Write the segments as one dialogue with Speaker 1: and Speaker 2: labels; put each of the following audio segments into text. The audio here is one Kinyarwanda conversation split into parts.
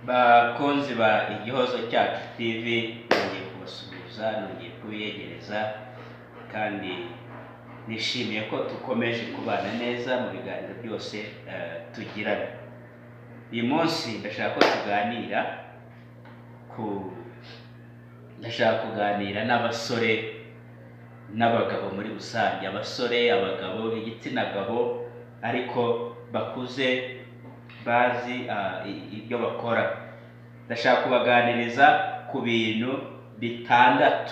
Speaker 1: Bakunzi ba Igihozo Cyacu TV, nongeye kubasuhuza, nongeye kubiyegereza, kandi nishimiye ko dukomeje kubana neza mu biganiro byose tugirana. Uyu munsi ndashaka ko tuganira ku ndashaka kuganira n'abasore n'abagabo muri rusange, abasore, abagabo, igitsina gabo ariko bakuze bazi ibyo bakora. Ndashaka kubaganiriza ku bintu bitandatu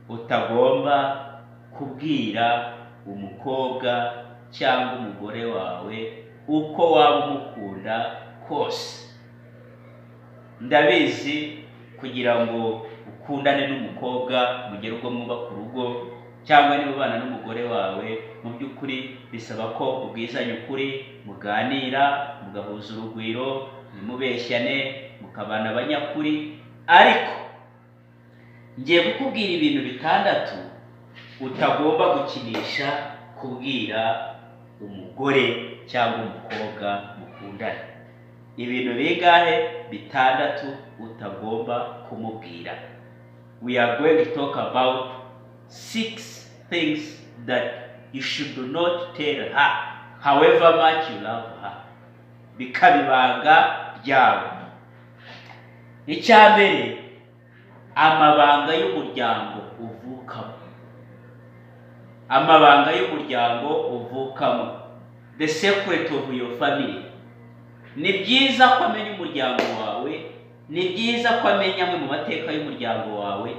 Speaker 1: utagomba kubwira umukobwa cyangwa umugore wawe uko waba umukunda kose. Ndabizi, kugira ngo ukundane n'umukobwa mugere ubwo mwubaka urugo, cyangwa niba ubana n'umugore wawe, mu by'ukuri bisaba ko ubwizanya ukuri, muganira, mugahuza urugwiro, ntimubeshyane, mukabana abanyakuri. Ariko ngiye kukubwira ibintu bitandatu utagomba gukinisha kubwira umugore cyangwa umukobwa mukundana. Ibintu bingahe? Bitandatu utagomba kumubwira. We are going to talk about six things that you should not tell her, however much you love her, bikaba ibanga ryawe. Icya mbere, amabanga y'umuryango uvukamo. Amabanga y'umuryango uvukamo, the secret of your family. Ni byiza ko amenya umuryango wawe, ni byiza ko amenya amwe mu mateka y'umuryango wawe,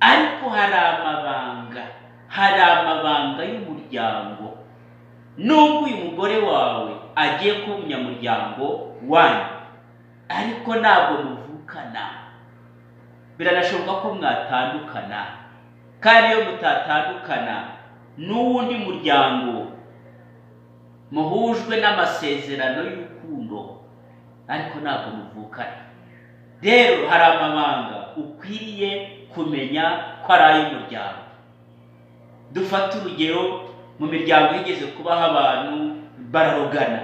Speaker 1: ariko hari amabanga y'umuryango. Nubwo uyu mugore wawe agiye kuba umunyamuryango wanyu, ariko ntabwo muvukana. Biranashoboka ko mwatandukana, kandi iyo mutatandukana, n'uwundi muryango muhujwe n'amasezerano y'urukundo, ariko ntabwo muvukana. Rero hari amabanga ukwiriye kumenya ko ari ay'umuryango. Dufate urugero: mu miryango higeze kubaho abantu bararogana,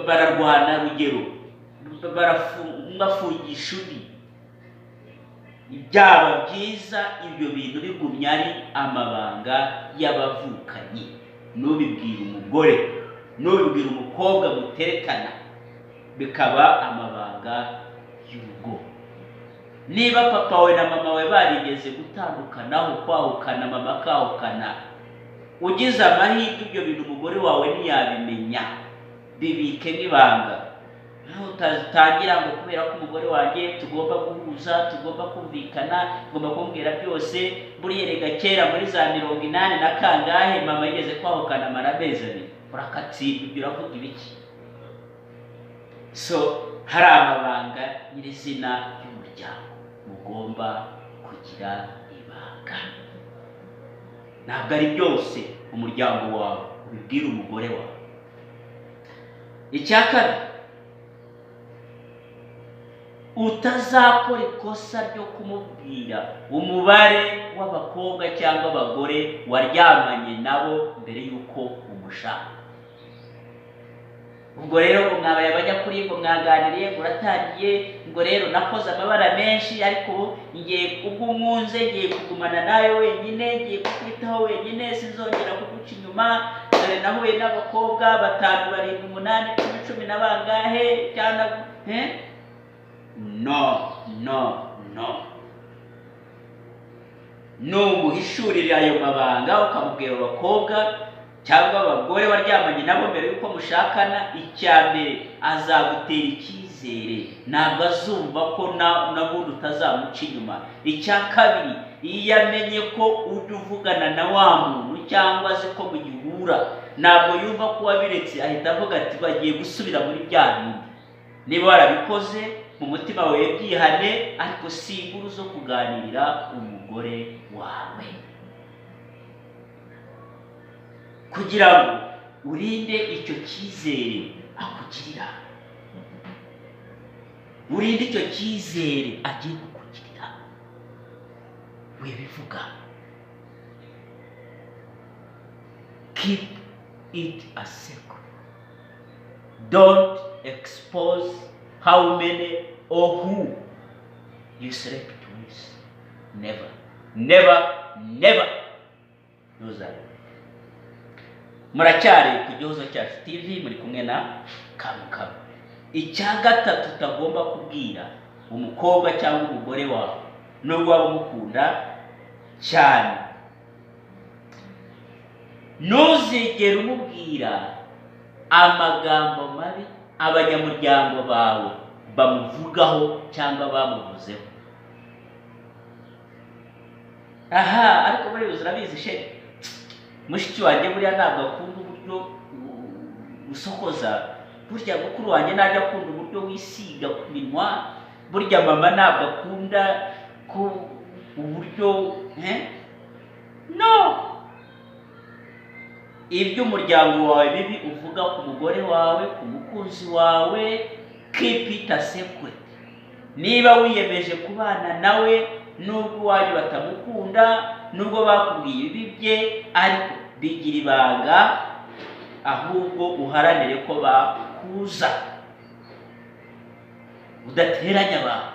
Speaker 1: bararwana, rugero umwe afungisha undi. Byaba byiza ibyo bintu bigumye ari amabanga y'abavukanyi. Ntubibwire umugore, ntubibwire umukobwa muterekana, bikaba amabanga y'urugo. Niba papa we na mama we barigeze gutandukanaho, kwahukana, mama akahukana, ugize amahirwe ibyo bintu umugore wawe ntiyabimenya, bibike nk'ibanga. Utatangira ngo kubera ko umugore wanjye tugomba guhuza, tugomba kumvikana, ngomba kumubwira byose. Buriya rega kera muri za 80 na kangahe mama yigeze kwahukana amara amezi 2. Urakatsindwa, ibyo uravuga ibiki? So hari amabanga nyirizina y'umuryango mugomba kugira ibanga. Ntabwo ari byose umuryango wawe ubibwira umugore wawe. Icya kabiri, utazakora ikosa ryo kumubwira umubare w'abakobwa cyangwa abagore waryamanye nabo mbere y'uko umushaka. Ubwo rero ngo mwabaye abajya kuri, ngo mwaganiriye, ngo uratangiye ngo rero nakoze amabara menshi, ariko ubu ngiye, ubwo unkunze ngiye kugumana nawe wenyine, ngiye kukwitaho wenyine, sinzongera kuguca inyuma. Dore nahuye n'abakobwa batanu, barindwi, umunani, 10, 10 na bangahe cyangwa, eh? No, no, no! Numuhishurira ayo mabanga, ukamubwira abakobwa cyangwa abagore waryamanye nabo mbere y'uko mushakana, icya mbere azagutera icyizere, ntabwo azumva ko nabundi utazamuca inyuma. Icya kabiri, iyo amenye ko ujya uvugana na wa muntu cyangwa azi ko mugihura, ntabwo yumva ko wabiretse, ahita avuga ati bagiye gusubira muri bya bindi. Niba warabikoze mu mutima wawe, byihane, ariko si inkuru zo kuganirira umugore wawe. Kugira ngo urinde icyo cyizere akugirira, urinde icyo cyizere agiye kukugirira, wibivuga. Keep it a secret. Don't expose her. how many or who you slept with. Never, never, never. Ntuzabikore. Muracyari ku Gihozo Cyacu TV, muri kumwe na Kamukama. Icya gatatu utagomba kubwira umukobwa cyangwa umugore wawe, nubwo waba umukunda cyane: ntuzigere umubwira amagambo mabi abanyamuryango bawe bamuvugaho cyangwa bamuvuzeho. Aha ariko buriya urabizi chérie, mushiki wanjye buriya ntabwo akunda uburyo usokoza, burya mukuru wanjye ntajya akunda uburyo wisiga ku minwa, burya mama ntabwo akunda ko uburyo, eh? No, iby'umuryango wawe bibi uvuga ku mugore wawe, ku mukunzi wawe, keep it a secret. Niba wiyemeje kubana nawe, nubwo iwanyu batamukunda, nubwo bakubwiye ibibi bye, ariko bigira ibanga, ahubwo uharanire ko bakuza, udateranya abantu.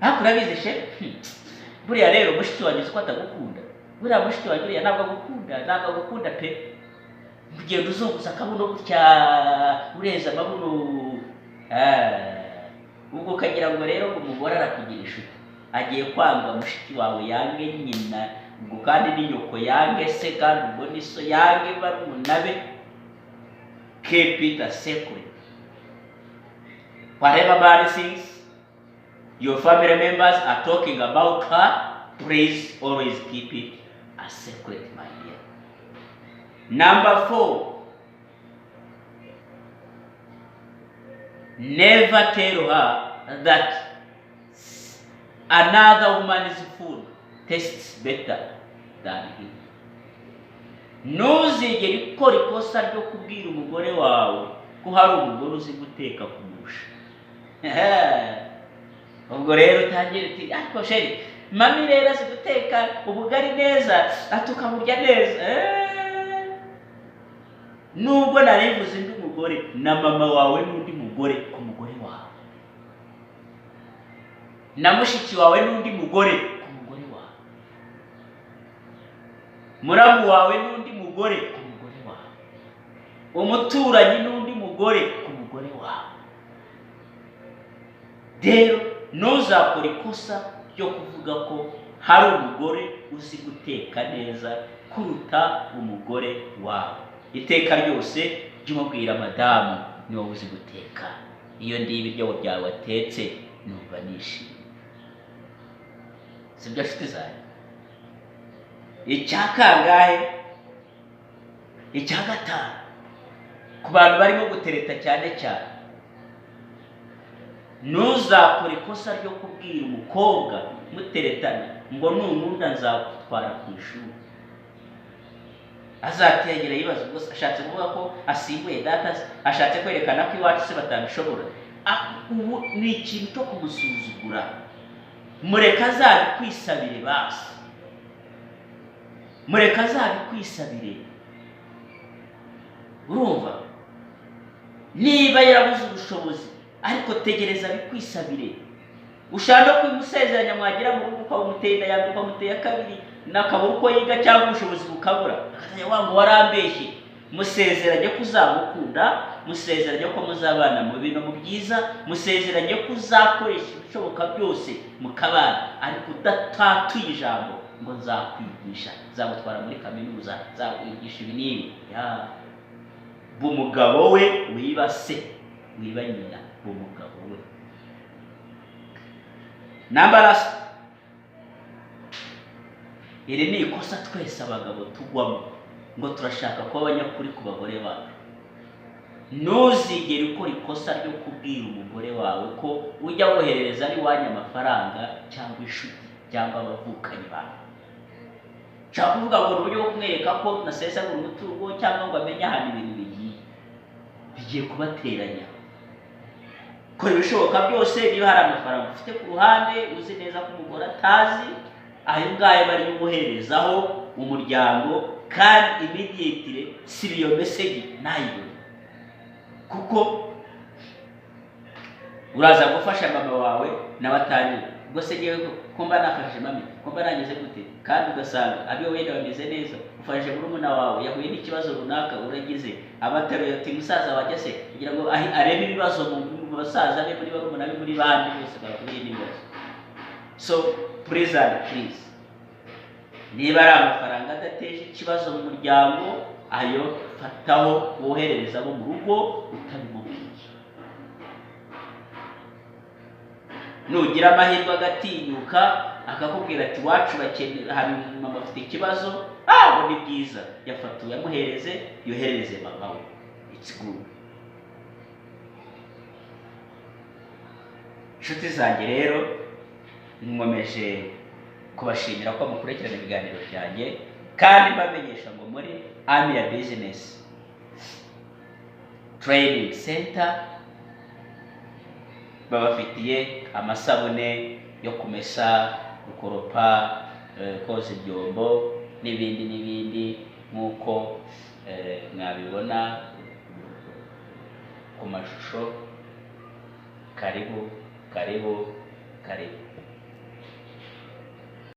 Speaker 1: Ariko urabizi chérie, buriya rero mushiki wanjye uzi ko atagukunda, buriya mushiki wanjye uriya ntabwo agukunda, ntabwo agukunda pe. Ugenda uzunguza akabuno gutya, ureza amabuno. Ah, ubwo ukagira ngo rero ngo umugore arakugira inshuti, agiye kwanga mushiki wawe, yange nyina, ubwo kandi ni nyoko, yange se, kandi ubwo ni so, yange barumuna be. Keep it a secret. Whatever bad things your family members are talking about her, please always keep it a secret, my dear. Number four, never tell her that another woman's food tastes better than him. Ntuzigere ukora ikosa ryo kubwira umugore wawe ko hari umugore uzi guteka kumurusha. Ubwo rero utangire uti: "Ariko chérie, mami rero azi guteka ubugari neza, tukaburya neza." Eh. Nubwo narivuze undi mugore, na mama wawe n'undi mugore ku mugore wawe, na mushiki wawe n'undi mugore ku mugore wawe, muramu wawe n'undi mugore ku mugore wawe, umuturanyi n'undi mugore ku mugore wawe. Rero ntuzakore ikosa ryo kuvuga ko hari umugore uzi guteka neza kuruta umugore wawe. Iteka ryose jya umubwira: "Madamu, ni wowe uzi guteka. Iyo ndiye ibiryo byawe watetse numva nishimye." Sibyo, nshuti zanjye? Icya kangahe? Icya gatanu, ku bantu barimo gutereta cyane cyane: ntuzakore ikosa ryo kubwira umukobwa muteretana ngo "Nunkunda nzagutwara ku ishuri." Azategera yibaza: ubwo se ashatse kuvuga ko asimbuye data se? Ashatse kwerekana ko iwacu se batabishobora? Ah, ubu ni ikintu cyo kumusuzugura. Mureka azabikwisabire basi, mureka azabikwisabire. Urumva, niba yarabuze ubushobozi, ariko tegereza bikwisabire. Ushaka no kubimusezeranya, mwagera mu rugo ukaba umuteye inda ya mbere, ukamuteye kabiri, nakabura uko yiga cyangwa ubushobozi bukabura, akazajya wanga warambeshye. Musezeranye ko uzamukunda, musezeranye ko muzabana mu bintu mu byiza, musezeranye ko uzakoresha ibishoboka byose mukabana, ariko udatatuye ijambo ngo "Nzakwigisha, nzagutwara muri kaminuza, nzakwigisha ibi n'ibi." Ya bumugabo we, wiba se, wiba nyina, bumugabo we. Number last, iri ni ikosa twese abagabo tugwamo, ngo turashaka kuba abanyakuri ku bagore bacu. Ntuzigere ukora ikosa ryo kubwira umugore wawe ko ujya woherereza n'iwanyu amafaranga, cyangwa inshuti, cyangwa abavukanyi bawe. Nshaka kuvuga ngo ni uburyo bwo kumwereka ko nasesagura umutungo, cyangwa ngo amenye ahantu ibintu bigiye kubateranya. Kora ibishoboka byose, niba hari amafaranga ufite ku ruhande uzi neza ko umugore atazi, ayo ngayo bari umuherezaho umuryango, kandi immediately siba iyo message, ntayibone. Kuko uraza gufasha mama wawe nawe atangiye, ubwo se ngewe ko mba nafashije mami, ko mba nageze gute? Kandi ugasanga abe wenda bameze neza, ufashije murumuna wawe yahuye n'ikibazo runaka, uragize abateruye ati musaza wajya se kugira ngo arebe ibibazo mu basaza be, muri barumuna be, muri bandi bose bahuye n'ibibazo. So please and please, niba ari amafaranga adateje ikibazo mu muryango, ayo fataho woherereza abo mu rugo utabimubwiye. Nugira amahirwe agatinyuka akakubwira ati iwacu bakenera, hari mama afite ikibazo, ngo ni byiza, yafatuye amuhereze, yoherereze mama we, it's good. Inshuti zanjye rero, nkomeje kubashimira ko mukurikirana ibiganiro byanjye, kandi mbamenyesha ngo muri Amira Business Training Center babafitiye amasabune yo kumesa, gukoropa, koza ibyombo n'ibindi n'ibindi, nk'uko mwabibona ku mashusho. Karibu, karibu, karibu.